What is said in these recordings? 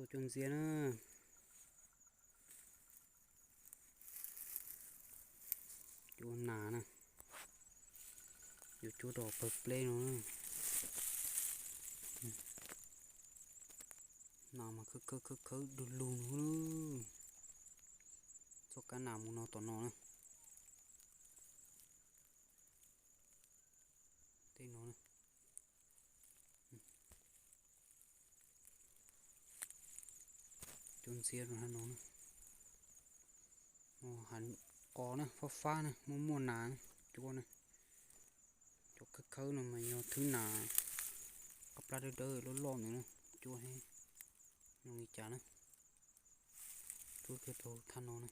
Tua cuab ntxiab na. Cuab nas na. Yuav cuab rau pawg pleb no na. Nas mas khawb khawb khawb khawb du lug no. Txoj kab nas mus no tom no na. Tej no na. Cuab ntxiab rau hab no. Hav qos na, fab fab na, muaj muaj nas na, cuab na. Cov khawb khawb no mas yog thwb nas qab plab dawb dawb loj loj ntawd na, cuab thiab zoo li cas na. Cuab kiag rau thaj no na.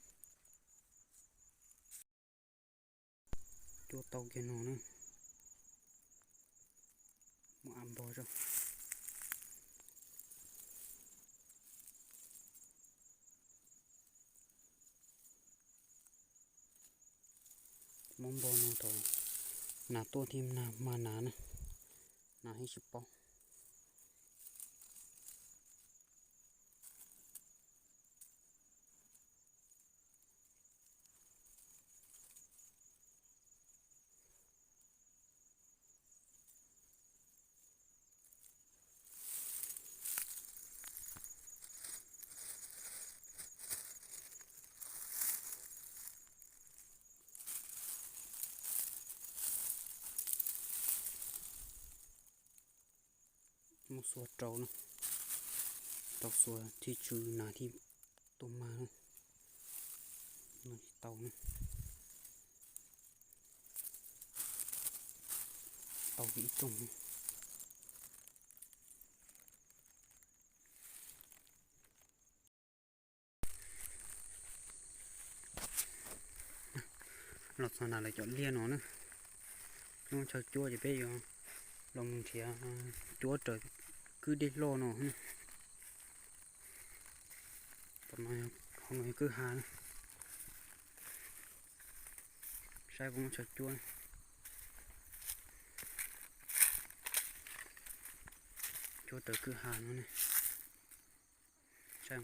Cuab tau kiag no na. Muab av npog tso. Muab npog no thaum nas tuaj thiaj mag nas na, nas thiaj tsis paub. Muab xuas rau na, rau xuas thiaj tsw nas thiaj tuaj mag na. No thiaj tau na. Tau ib rooj na. Los txog nram lawv cov liaj no na, lub chaw cuab ces peb yuav los mus nrhiav cuab raws kwj dej loj no. Tom no, hauv no yog kwj ha na. Saib puas muaj chaw cuab. Cuab raws kwj ha no ne. Saib.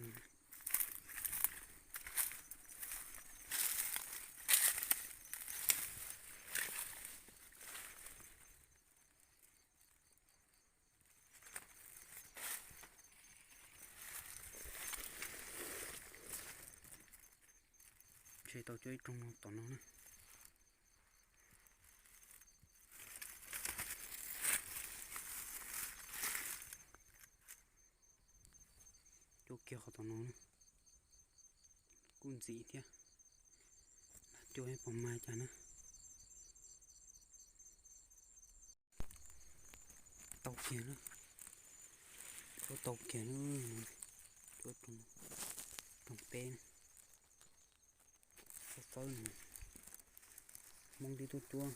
Ntshe tau cuab ib rooj no tom no na. Cuab kiag qhov tom no na. Kuj ntxim thiab. Cuab puas mag cas na. Tau kiag na. Cuab tau kiag na. Cuab rooj peb na. Fawb fawb no. Hmoob twb tuaj cuab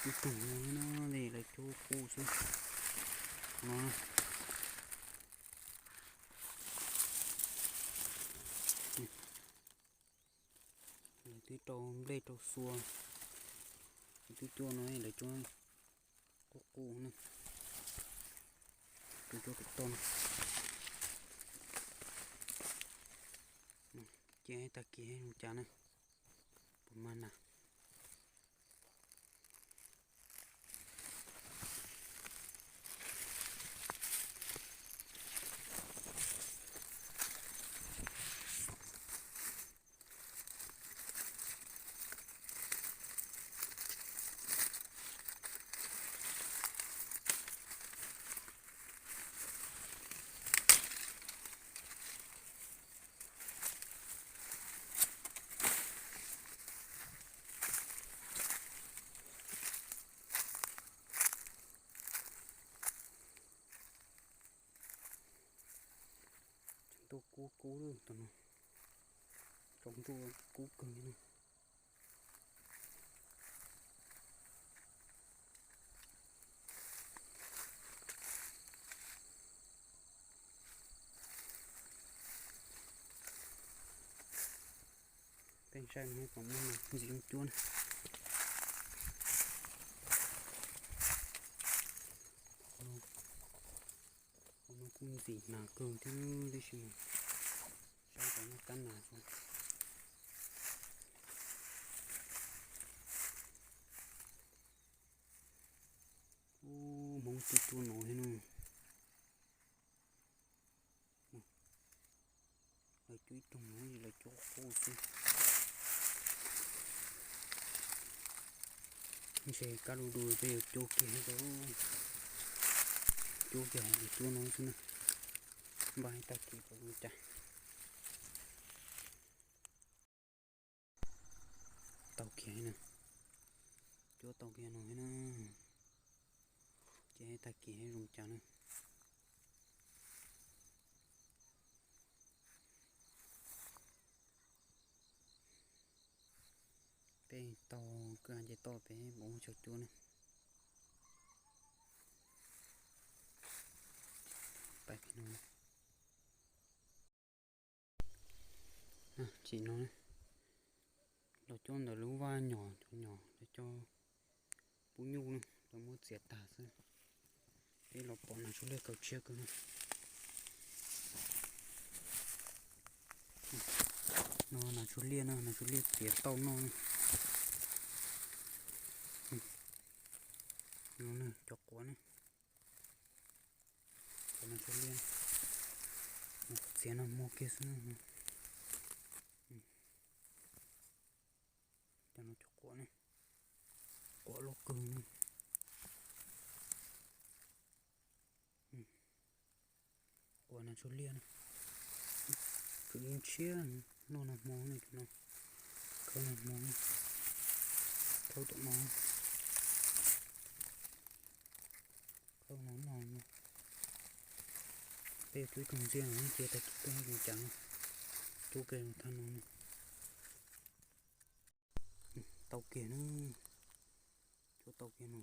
ib rooj no na, li lawv cuab qub xwb no. Lawv twb rau nplej rau xua, lawv twb cuab no, lawv cuab qub qub na. Tus cuab tus toj no. Ces tag kis zoo cas na, puas mag na. Ntuj kub kub lawm tom no, tsaus ntuj kub kawg li na. Peb saib no kom muaj ntxiv cuab na. Qhov no Kuj ntxim hnav kawg thiab tab sis mas saib cov nyuag kab nas xwb. Ub, Hmoob twb tuaj no thiab no. Lawv cuab ib rooj no lawv cuab qub xwb. Ntshe kab du du peb yuav cuab kiag, cuab kiag hauv lawv cuab no xwb na. Npaj tag kis kom zoo cas. Tau kiag na, cuab tau kiag no thiab na, ces tag kis zoo cas na. Peb tau, kwj ha ces tau peb mus ua chaw cuab na. Pais no. Tsim no, los cuab ntawm lub vaj nyom, cov nyom lawv cov pub nyuj na, lawv muab txiav tag xwb. Peb los pom nas tsuag liaj kaw tshiab kawg na. No nas tsuag liaj na, nas tsuag liaj txiav tau noj na. No cov quav na, cov nas tsuag liaj, txiav nag hmo kiag xwb na. Cov no cov quav na, quav loj kawg. Quav nas tsuag liaj na, kwv ntshiab noj nag hmo no, khawb nag hmo, khawb tom no, khawb no noj. Peb yuav cuab ib rooj ntxiab no ces tag kis peb hab zoo cas no, cuab kiag thaj no. Tau kiag na, cuab tau kiag no.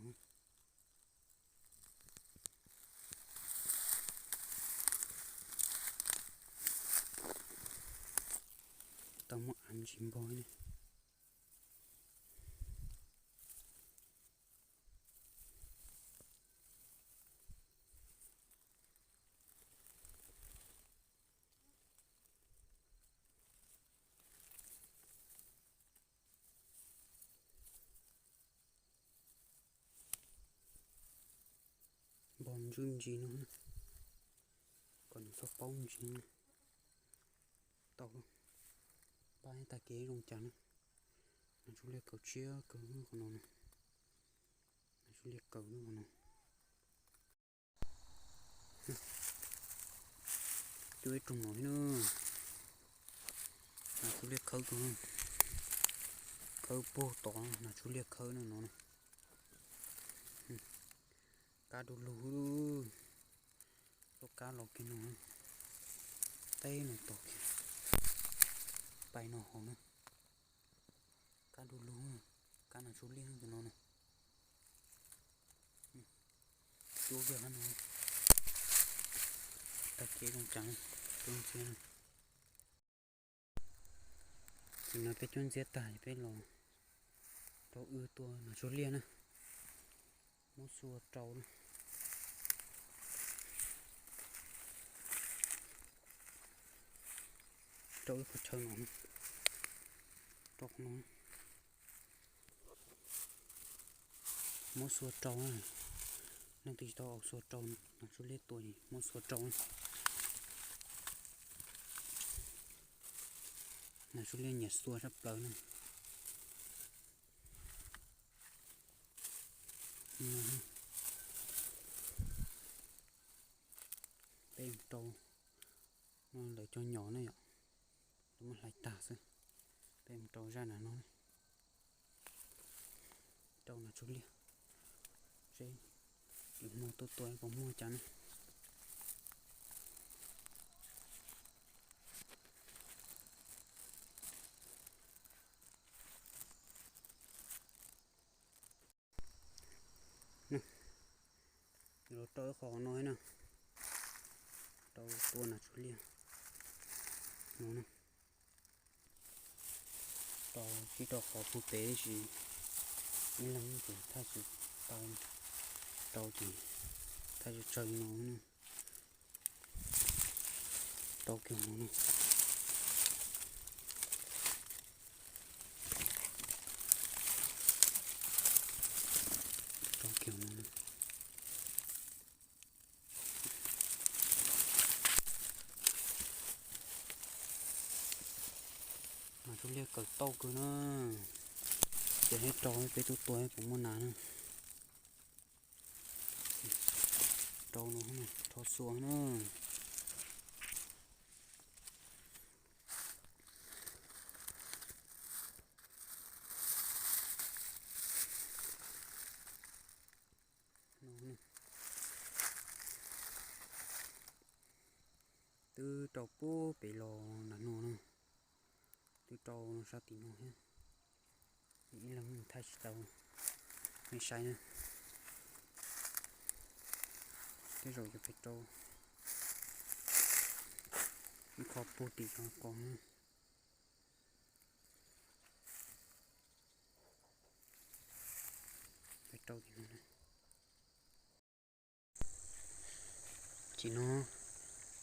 Tau muab av ntsis npog li. Npog ntsuj ntsis no, kom nws txhob paub ntsis. Tau, npaj tag kis zoo cas na. Nas tsuag liaj kaw tshiab kawg qhov no na. Nas tsuag liaj kaw qhov no. Cuab ib rooj no thiab na. Nas tsuag liaj khawb kawg, khawb puag tod, nas tsuag liaj khawb no no. Kab du lug, lub kab los kiag no, teb no tog kiag, pais no hauv na. Kab du lug, kab nas tsuag liaj tus no na. Cuab kiag hab no, tag kis zoo cas, cuab ntxiab na. Tam no peb cuab ntxiab tag peb los rau wb tua nas tsuag liaj na. Muab xua rau na. Rau wb qhov chaw no, rau qhov no. Muab xua rau na. Leej twg tsis tau xua rau, nas tsuag liaj tua muab xua rau na. Nas tsuag liaj nyiam xua sab plaws na. Peb mus rau, no lawv cov nyom na yom, lawv muab hlais tag xwb. Peb mus rau zaj nram no, rau nas tsuag liaj, seb lwm hmo tuaj tua puas muaj cas na. Los rau ib qho no na, rau tua nas tsuag liaj no na. Rau sib rau qhov puag pem tab sis ib leeg ces thaj tsam tau, rau ces thaj tsam tsawg no na. Rau kiag no na. Rau kiag no na. Mas tub liaj kawm tauj kawg na. Ces hais rau peb tub tuag puas muaj nas na. Rau no, rho xua na. Twb rau puag pem los nram no na. Twb rau no sab tim no thiab. Ib leeg thaij tsis tau, nej saib na. Tej zaum yuav pem rau ib qho puag tim cov qos na. Pem rau tim no na. Ces no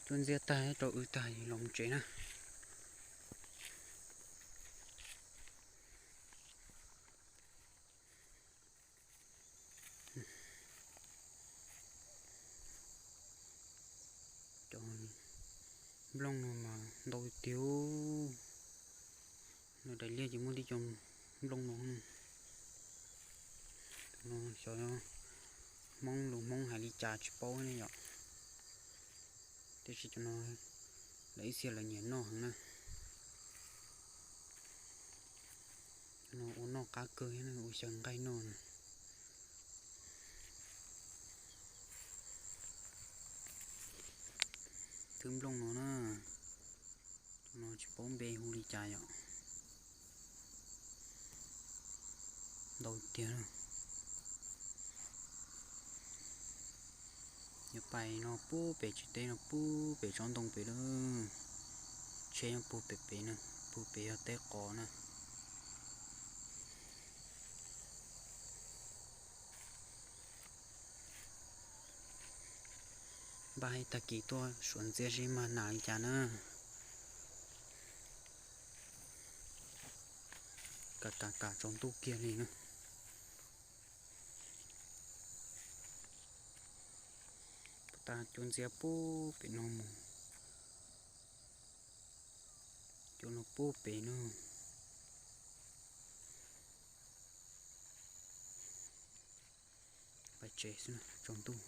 cuab ntxiab tag rau wb tag los mus tsev na. Cov nplooj no mas ntau tiag. Lawv daim liaj ces muaj tib co nplooj no. Tus no xyov Hmoob lus Hmoob hais li cas tsis paub ne yom. Tiam sis cov no lawv ib txhia lawv nyiam noj heev na. Cov no ua noj qab kawg thiab na, ua xyaw nqaij noj na. Thwb nplooj no na, no tsis paub npe hu li cas yom. Ntau tiag. Yuav pais no puag pem tsev teb no puag pem tsob ntoo pem lawm. Tsheb nyob puag pem pem na, puag pem yog teb qos na. Npaj ib tag kis tuaj suav ntxiab seb mag nas li cas na. Kam kam kam tsaus ntuj kiag li na. Puag ta cuab ntxiab puag pem no mus. Cuab no puag pem no. Pais tsev xwb na, tsaus ntuj.